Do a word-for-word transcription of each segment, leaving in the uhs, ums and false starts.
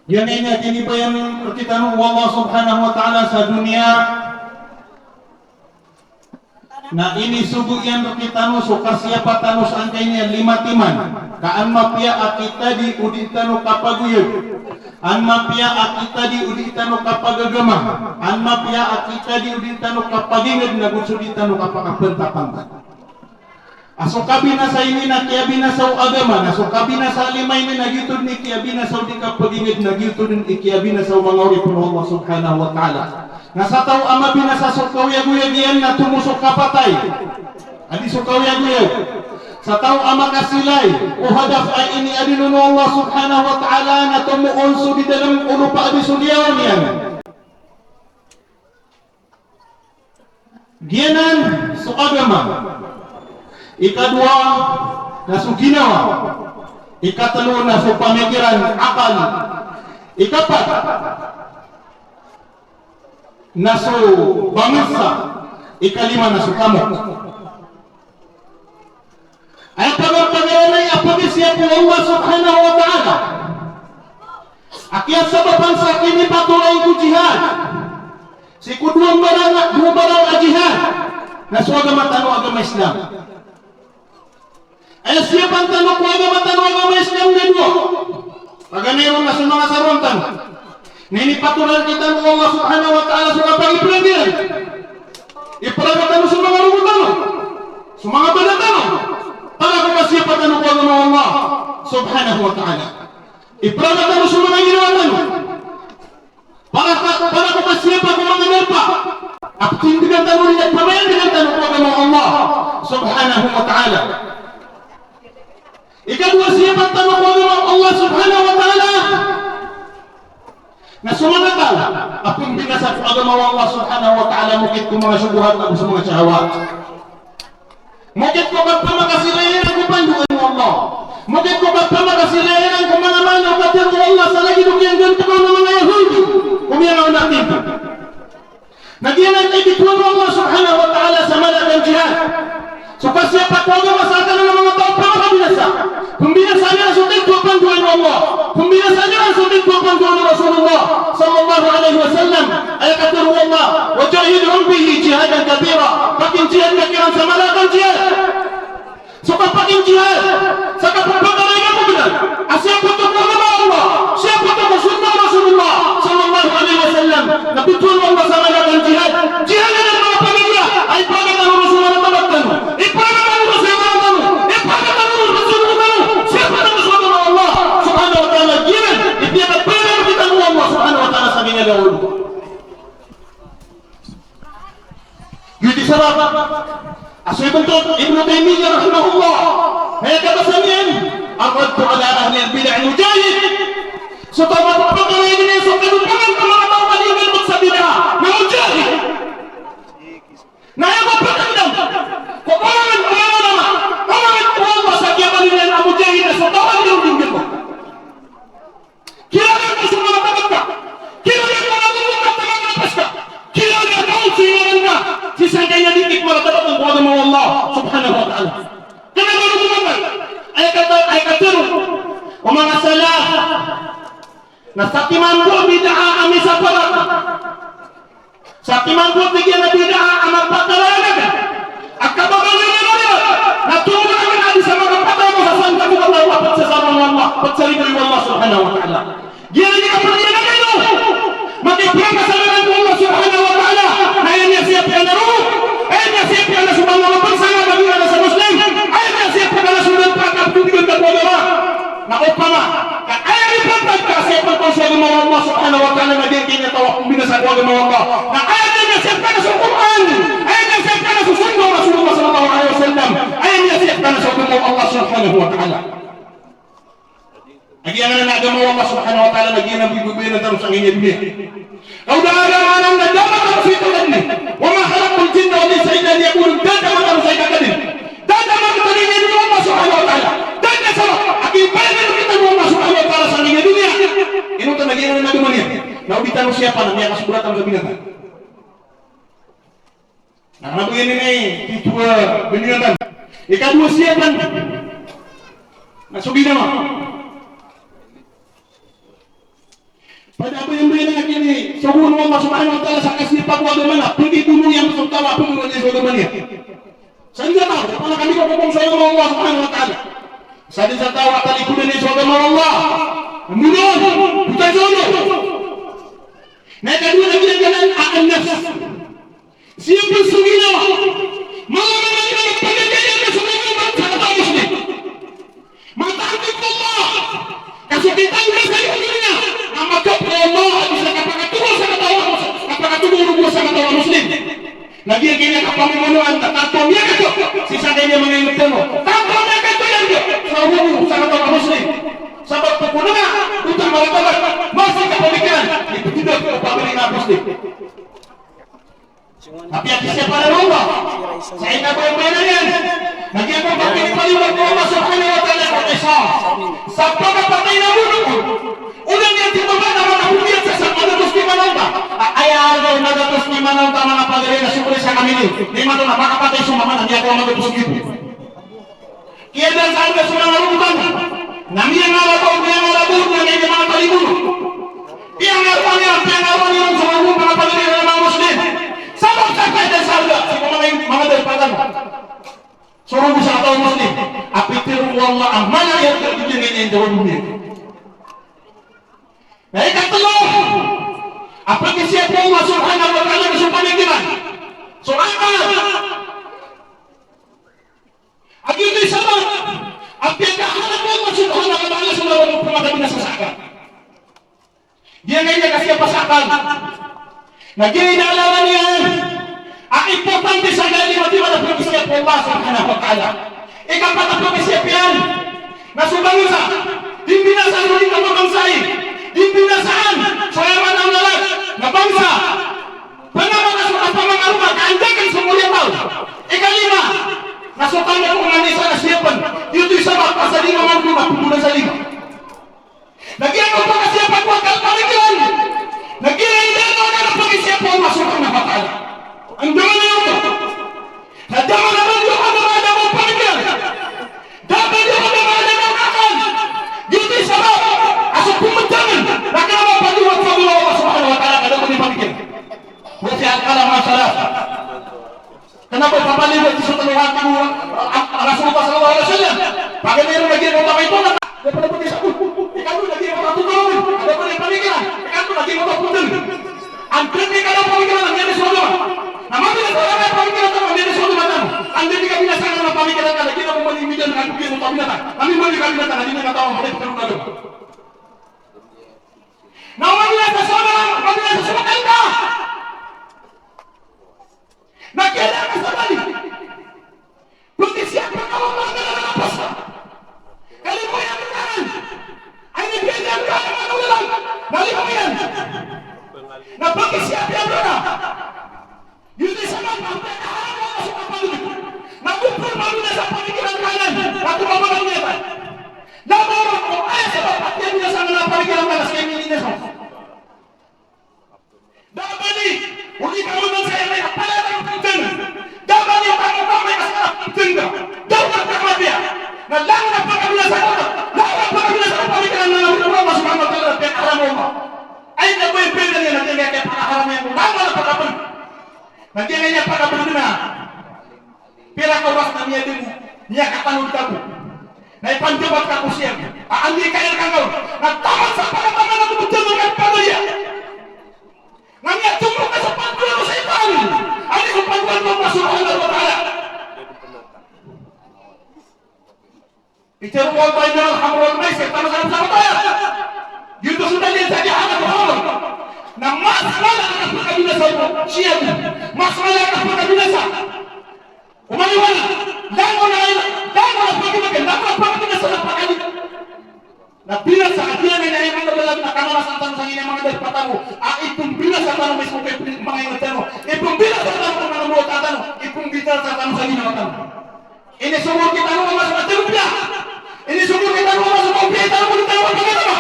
Giyanan i tinibayan rktano o Allah Subhanahu wa Ta'ala sa doniya. Na inisogo iyan rktano so kasiyapa tano sangkaya lima timan. Ka an mapiya a kitadi o di tano kapagoyag. An mapiya a kitadi o di tano kapagagama. An mapiya a kitadi o di tano kapagingd na go so di tano kapakapantapantap. A so kabinasa ini na kiyabinasa o agama, na so kabinasa a lima ini na giyoto dn i kiyabinasa o di kapagingd, na giyoto dn i kiyabinasa o manga oripn o Allah Subhanahu wa Ta'ala. Na sa taw a mabinasa so kaoyagoyag iyan na tomo so kapatay. Adi so kaoyagoyag. Sa taw a makasilay o hadaf a iniadn on o Allah Subhanahu wa Ta'ala na tomo on so di dalm o lopa a di so liyawaw niyan. Giyanan so agama. Ikadowa na so ginawa. Ikatlo na so pamikiran, akal. Ikapat na so bangsa. Ikalima na so tamok. Aya pagpagaranan a pagasiya ko Allah Subhanahu wa Ta'ala a kiyasabapan sa kinipatoray ko jihad. Sii ko dowa mbaran, dowa mbaran a jihad na so agama tano a agama Islam. Aya siyapan tano ko agama tano a agama Islam na dowa. Paganay ron na so manga saroan tano. Na inipatoray rktano o Allah Subhanahu wa Ta'ala so kapagipnag iyan. Ipraga tano so manga rogo tano, so manga bana tano, para ko kasiyapa tano ko agama o Allah Subhanahu wa Ta'ala. Ipraga tano so manga ginawa tano, para ka, para ko kasiyapa ko manga darpa a ptindgan tano, odi na pamayandagan tano ko agama o Allah Subhanahu wa Ta'ala. Ikadowa, siyapan tano ko agama o Allah Subhanahu wa Ta'ala na so manga taw a pmbinasa ko agama o Allah Subhanahu wa Ta'ala mokit ko manga shubuhat ago so manga shahawat. Mokit ko kapamakasilay iran ko pandoan o Allah. Mokit ko kapamakasilay iran ko manga maana o katharo o Allah sa lagid o kiyanggalbk on o manga Yahudi ko miyangaona a timpo. Na giyanan i bitowan o Allah Subhanahu wa Ta'ala sa mala ago jihad. So kasiyapa ko agama sa anan a manga taw a pamabinasa. Pmbinasaan iran so titho a pandoan o Allah. Pmbinasaan iran so titho a pandoan o Rasulullah sallallahu alaihi wasallam. Aya katharo o Allah, "Wa jahidhum bihi jihadan kabira." Pakinjihad ka kiran sa mala ago jihad. So kapakinjihad, sa kapagpakaray ko bnar a siyapoto ko agama o Allah, siyapoto ko sunnah o Rasulullah sallallahu alaihi wasallam. Na bitowan o Allah sa mala ago jihad. Jihad anan a manga pamilya a ipraga tano ron so manga tabat tano, ipraga tano ron so manga tano, ipraga tano ron so manga tano, siyapo tano so agama o Allah Subhanahu wa Ta'ala. Giyanan i piyakapakaray rktano o Allah Subhanahu wa Ta'ala sa giyangkaya a olo. Giyoto i sabap a so Ibn, Ibn Taymiyyah rahimahullah na aya kabasa niyan, "Ar-raddu ala ahli al-bid'ah mujahid." So taw a mapapakaray niyan so kadopangan ko manga taw a maligalbk sa bid'ah na mujahid. Na aya mapakadam ko pangangan ko manga ulama, pangangan ko Allah sa kiyabaloy niyan a mujahid na so taw a maligalbk. Kirangan ka so manga tabat ka. Kirangan ka so manga tabat ka. Kirangan ka so ingaran ka. Sii sangkaya dii ka maratabat ko agama o Allah Subhanahu wa Ta'ala. Kna ba rogo manga, aya kata, aya katharo o manga salaf na satiman bo a bid'ah a misaparak. Satiman bo, tig iyan, a bid'ah a mapakalalag a kababaloy a bid'ah na tomo a di sa makapatay ko sa sangka ko Allah, pd sa saroang o Allah, pd sa ridoay o Allah Subhanahu wa Ta'ala. Giyanan i kapagiyanakan o makiprakasalanan ko Allah Subhanahu wa Ta'ala. Na aya miyasiyap iyan a rogo, aya miyasiyap iyan a so manga mabangsa na manga sa Muslim, aya miyasiyap iyan a so manga pagkapagdodon ko agama. Na opama ka aya mipantag ka a siyapa ka so agama o Allah Subhanahu wa Ta'ala na giyangkaya taw a pmbinasa ko agama o Allah. Na aya miyasiyap ka na so Qur'an, aya miyasiyap ka na so sunnah o Rasulullah sallallahu alaihi wasallam, aya miyasiyap ka na so agama o Allah Subhanahu wa Ta'ala. Lagid anan a agama o Allah Subhanahu wa Ta'ala na giyanan i bibaloy tano sangkaya doniya. Ka o da a agama anan na da a mataro sii ko kadn. Wa ma khalaqtul jinna wal insa illa liya'budun. Da a mataro sii ko kadn. Da a mataro sii ko kadn o Allah Subhanahu wa Ta'ala. Da a sabap a kipayag o Allah Subhanahu wa Ta'ala sangkaya doniya. Ino tano giyanan a agama niyan. Na o di tano siyapan na miyakasombra tano sa binatang. Na kna ba giyanan i titho a biniyatan. Ikadowa, siyapan na so ginawa. Aya bo iyan na kinisogoan o Allah subhanahu wa ta'ala sa kasipag o agama na, pagidonong iyan so taw a pagidonong iyan so agama niyan. Sa anda taw, pala kami ko kokom sa agama o Allah subhanahu wa ta'ala. Sa di sa taw a talikodan iyan so agama o Allah. Mbonoon, buta so olo. Na ikadowa na giyanan a an-nafs. Sii pn so ginawa. Mala man a pagagaya na so ginawa sa kataw a Muslim. Mataat ko Allah. Ka so kitang ka sa doniya na makapakay o Allah a di sa kapakatogo sa kataw a Muslim, kapakatogo o Allah sa kataw a Muslim. Na giya giya kapamamanoan na tanto a miyakato sii sa kaiya manga ingd tano. Tanto a miyakato iyan giya sa ogo sa kataw a Muslim. Sabap ko kona nga oto a maratabat, masa i kapamikiran, iptida ko pagari na Muslim. Na piyakisiyapa ron o Allah sa ikabayabayan iyan. Na giya ko kapinipaliwat o Allah subhanahu wa ta'ala ko qisas sa pagapatay na bonoon. Ogaid na titho ba na manga podiyan sa sa magatos ni manawta. A, aya arga o magatos ni manawta, manga pagari, na sobra sa kami ni. Di mato na makapatay so mama na miyakowa magatos ni bo. Kiyadan sa arga so manga robotan. Na miyangarabo, miyangarabo, na miyangarabo. Piyangarowan iyan, piyangarowan iyan so manga robotan, manga pagari, manga Muslim. Sabap sa kiyadan sa arga so manga, manga darpa tano. So rogo sa kataw a Muslim a pitharo o Allah a mala iyan a di niyan iyan dawaan doniya. Na ikatlo a pagkisiyapa o Allah subhanahu wa ta'ala na so pamikiran, so akal. A giyoto i sabap a piyakaharam o Allah subhanahu wa ta'ala so manga pmakabinasa sa akal. Giyanan i kasiyapa sa akal. Na giyanan i inaalala niyan a importante sa gawii a pagkisiyapa o Allah subhanahu wa ta'ala. Ikapat a pagkisiyapa iyan na so bangsa. Di mbinasaan o di ka mabangsa i, di mbinasaan so aya maana on a lalag na bangsa. Panaman na so kapamangaroma ka anda kn so mori a taw. Ikalima na so tanda ko manga isa na siyapn. Giyoto i sabap a sa lima man ko na pmbola sa lima. Na giya ko pagkasiyapa ko akal, pamikiran. Na giya i inaalala niyan a pagkasiyapa o Allah subhanahu wa ta'ala. Anda man iyan oto. Na da man a ba niyo ka da man a da man pamikiran. Da man a ba niyo ka da man a da man akal. Giyoto i sabap a so pmbtad na kna mapadiwat sa agama o Allah subhanahu wa ta'ala ka da man pamikiran. Wa fi al-kalam masalah. Kna ba papaliwat so tano a tig o Rasulullah sallallahu alaihi wasallam. Paganay ron a giya ko tama ito na. Adn pn a pamikiran, adn pn a pamikiran. Antonaa i kna o pamikiran a miyaadn so agama? Na mabinasa a pamikiran tano a miyaadn so agama tano. Antonaa i kabinasa a pamikiran tano, giya ko mani miyaadn a giya ko kabinasa. Kami mani kabinasa a di na kataw a mani kabinasa. Na mabinasa so agama, mabinasa so agama. Na kiyadaan sa bali. Pagkisiyapa ka o Allah na pasa. Kalimo iyan ka. Ay, na kiyadaan ka o Allah na limo iyan. Na pagkisiyapa iyan ka. Giyoto i sabap a piyakaharam o Allah so kapagodi. Na go pn mabinasa a pamikiran ka anan. Na go mabinasa. Na mawar ko aya sabap a piyabinasa a pamikiran ka anan sa kiyabinasa. Da a bali o di ka mamangsa iyan a palaya tano ptng. Da a bali o kano ka mamangsa ptng ka. Da o ka pamapiya. Na langon a pakabinasa ko, langon a pakabinasa ko pamikiran na langon o Allah subhanahu wa ta'ala, piyakaharam o Allah. Ay na ko iyan piyakaharam iyan, na langon a pakabinasa. Na giya niyan pakabinasa. Pira ka oras na miyademo, miyakatanod ka bo. Na ipandawat ka ko siyam. A, andi ka iyan kangkaw. Na taman sa pagataman a mabtad ka pagaya. Na miyatonglo ka sa pandoan o shaytan. Andi so pandoan o Allah subhanahu wa ta'ala. Pitharo o Allah, innamal khamru wal maisir, taman sa sabot aya. Giyoto so dalil sa giya a khamr. Na mas mala a kapakabinasa o siyam. Mas mala a kapakabinasa. Omani wala, langon a, langon a pagibagay, langon a pagibagay sa pagibagay. Na binasa, a giyanan i aya manga dalan na kamamasaan tano sa ginawa manga darpa tano, a ipmbinasa tano mismo ko manga ingd tano, ipmbinasa tano ko manga mbawataan tano, ipmbinasa tano sa ginawa tano. Inisogo rktano o Allah so katharo piya. Inisogo rktano o Allah so kaopiya tano ko di tano kapagagama.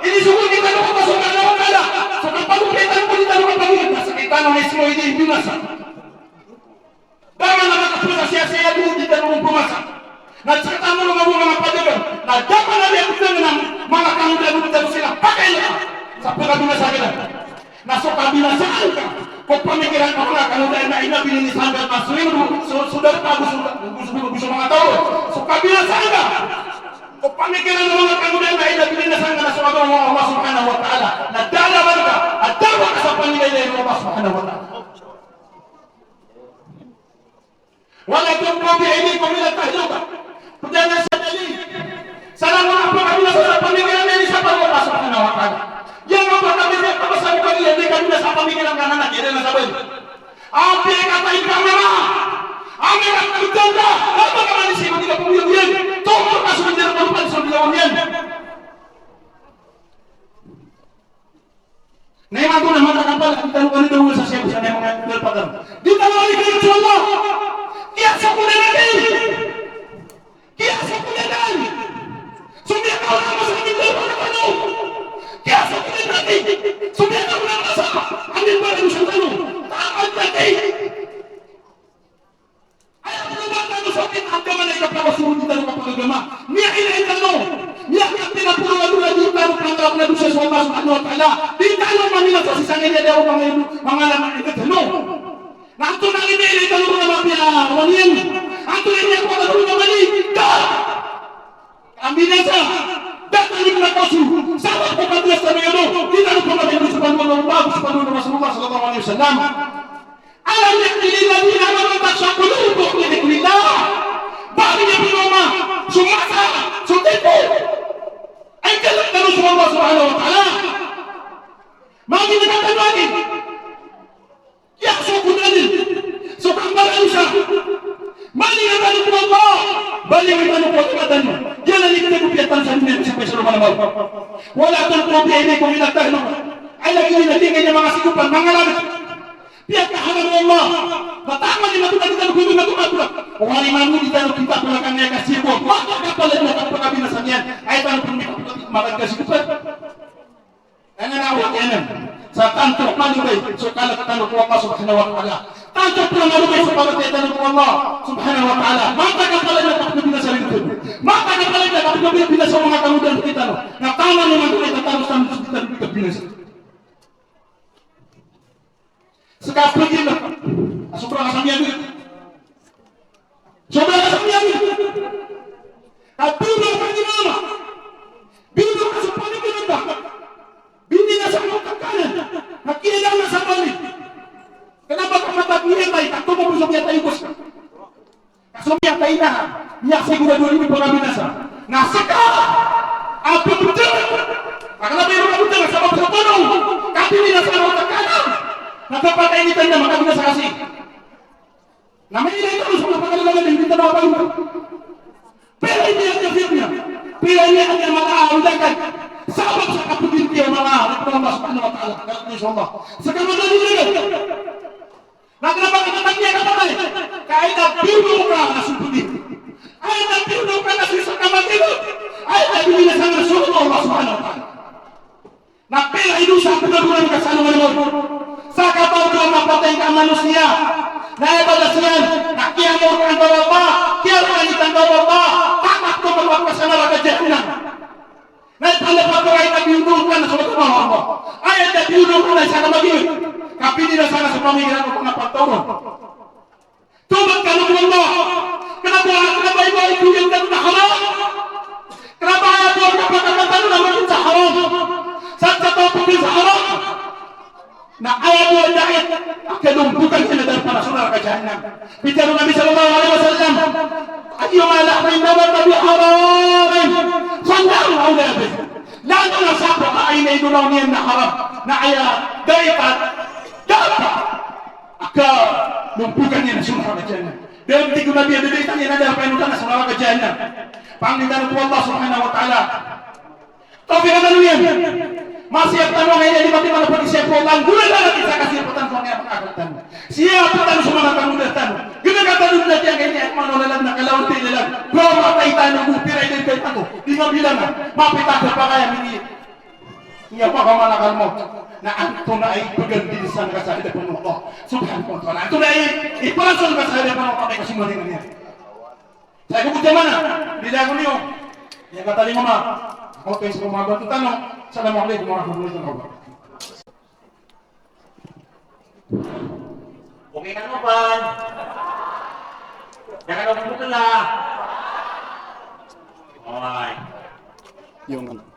Inisogo rktano o Allah so katharo piya. So kapagopiya tano ko di tano kapagagama. Sa kitano mismo ini binasa. Da man a makapasa siya sa aya bo di tano pamasa. Na sktano ron a bo manga padagang. Na da man a riya bo tano na manga kangudangud tano sila pakay na. Pkabinasa ka dn. Na so kabinasaan ka ko pamikiran o manga kangodaan a inabinasa ngka na so ino, so, so darpa, so, so, so manga taw. So kabinasaan ka ko pamikiran o manga kangodaan a inabinasa ngka na so agama o Allah Subhanahu wa Ta'ala. Na dalawan ka, a dalawan ka sa pangilay o Allah Subhanahu wa Ta'ala. Wala tulqu bi aydikum ila tahluka. Pd anan sa dalil. Sa langon a pkabinasa sa pamikiran iyan i sapa o Allah Subhanahu wa Ta'ala. Giyangkoto a kabinasa, kabinasa sa pamikiran ka na giya dn a sabap. Apiya i katay ka mama, apiya i katay ka mama, apiya i katay ka mama, apiya i katay ka mama, apiya i katay ka mama, Na imanto na mataan a pala, di tano kani dawa sa siyapo sa manga dalil pagari. Di tano kani dawa sa Allah. Kiyasokodan a di. Kiyasokodan a di. So miyakaona a masa a di tano kani dawa. Kiyasokodan a di. So miyakaona a masa a di tano kani dawa. Taman a di. Aya pn a ba tano so agama na ikapagasoro di tano kapagagama. Miyailay tano. Miyakapira poro a dosa di tano panggalak na dosa so Allah Subhanahu wa Ta'ala. Di tano mamina sa sisangin iyan a manga, manga lama i tano. Na antonaa i miyailay tano ron a mapiya a wani iyan? Antonaa i miyakowa tano ron a mali? Da! Kabinasa. Da tano pn kaso. Sabap ko kabinasa tano iyan, di tano pn kabinasa. Panggalak na dosa so Allah Subhanahu wa Ta'ala. Alam ya'ni lilladhina amanu an takhsha'a qulubuhum li dhikrillah. Ba di niyan pn oma so masa, so tipo a inkalk tano so Allah Subhanahu wa Ta'ala? Magi na katano agi. Kiyasokodan a di. So kambaransa. Balingan tano ko Allah. Balingan tano ko Allah. Giyanan i piyataro tano sa doniya, sa piyasalo man a maw. Wala tulqu bi aydikum ila tahluka. Ay lagi na di kanya manga sikopan, manga langit. Piyakaharam o Allah. Mataan a di tano, di tano, di tano, di tano. Oway, manga di tano, di tano, di tano, di tano. Mata kapal na kapakabinasa niyan. Ay tano pn di kapakabinasa. Aya na awa iyan sa tanto a malobay so kalk tano ko Allah Subhanahu wa Ta'ala. Tanto a malobay so kalk tano ko Allah Subhanahu wa Ta'ala. Mata kapal na kapakabinasa niyan. Mata kapal na kapakabinasa o manga kangodaan rktano. Na taman imanto na itatarus tano so di tano di kabinasa. Ska pagina. Sobra ka sa miyagit. Sobra ka sa miyagit. Ka bino ka ni mama. Bino ka sa pagina ba. Bini na sa mama ka kanan. Na kiyada na sa bali. Kna ba ka mata niyan ba, ka tomo so miyatay ko ska. Ka so miyatay na, miyasigurado a di pn kabinasa. Na ska a pmbtng. Ka kna ba iyan pmbtng, sabap sa tono. Ka bini na sa mama ka kanan. Na kapatay niyan na makabinasa ka sii. Na mailay tano so kapakalalangan a di tano mapagompa. Pira i miyakafitna. Pira i miyakafitna manga awid akal. Sabap sa kapagompa o manga, Allah Subhanahu wa Ta'ala. Kalk niyan so Allah. Ska manga awid akal. Na kna ba ka mata niyan kapatay. Ka aya na bino ka na so pagina. Aya na bino ka na so isa ka matino. Aya na bino na sa nga so Allah Subhanahu wa Ta'ala. Na pira i dosa a pnggolalan ka sa alongan a mawri. Sa katawan ka a mapatay ka a manosiya. Na aya balas iyan, na kiyamokan ka o Allah, kiyarokan ka o Allah, tamat ko mapapasang ka sa naraka Jahannam. Na ipalapag ko aya na biyodong ka na so agama o Allah. Aya na biyodong ka na isa ka magiyot. Ka piniras ka na so pamikiran o pangapataw ron. Tobat kano ko Allah. Kna ba, kna ba aya bo a ipoon tano na haram. Kna ba aya bo a kapakatan tano na maging sa haram. Sa katopokin sa haram. Na aya bo a dait a kalompokan iyan na darpa na so naraka Jahannam. Pitharo o Nabi sallallahu alaihi wasallam, "Ayyuma lahmin nabata bi haramin, fannaru awla bih." Langon a sakop a aya inonaan iyan na haram. Na aya dait a darpa a kalompokan iyan na so naraka Jahannam. Da dn, tig o Nabi, a da dait iyan a darpa a inotan na so naraka Jahannam. Pangnin tano ko Allah Subhanahu wa Ta'ala. Tawfiqan tano iyan. Masiyap tano angkaini a di matiman a pagisiyapo, langgolalan a di sa kasiyapa tano so manga akal tano. Siyapa tano so manga kangodaan tano. Giyangkaya tano dn a giyangkaya ini a manga olalan na kalawan tano ilalan. Pmatay tano bo, pira i dait tano. Di mabilang. Mapita a kapakay a mini Iya, pakamalakal mawt. Na antonaa i pganti san ka sa hadapan o Allah Subhanahu wa Ta'ala? Antonaa i, i palasol ka sa hadapan o Allah, ka simaringan iyan? Sa iko ko jamaah, di lagon iyo. Iya, katalingoma. Ako, thanks ko mabati tano. Assalamu alaikum warahmatullahi wabarakatuh. Okay na naman. Jangan lupa na. Alright. Yung ano.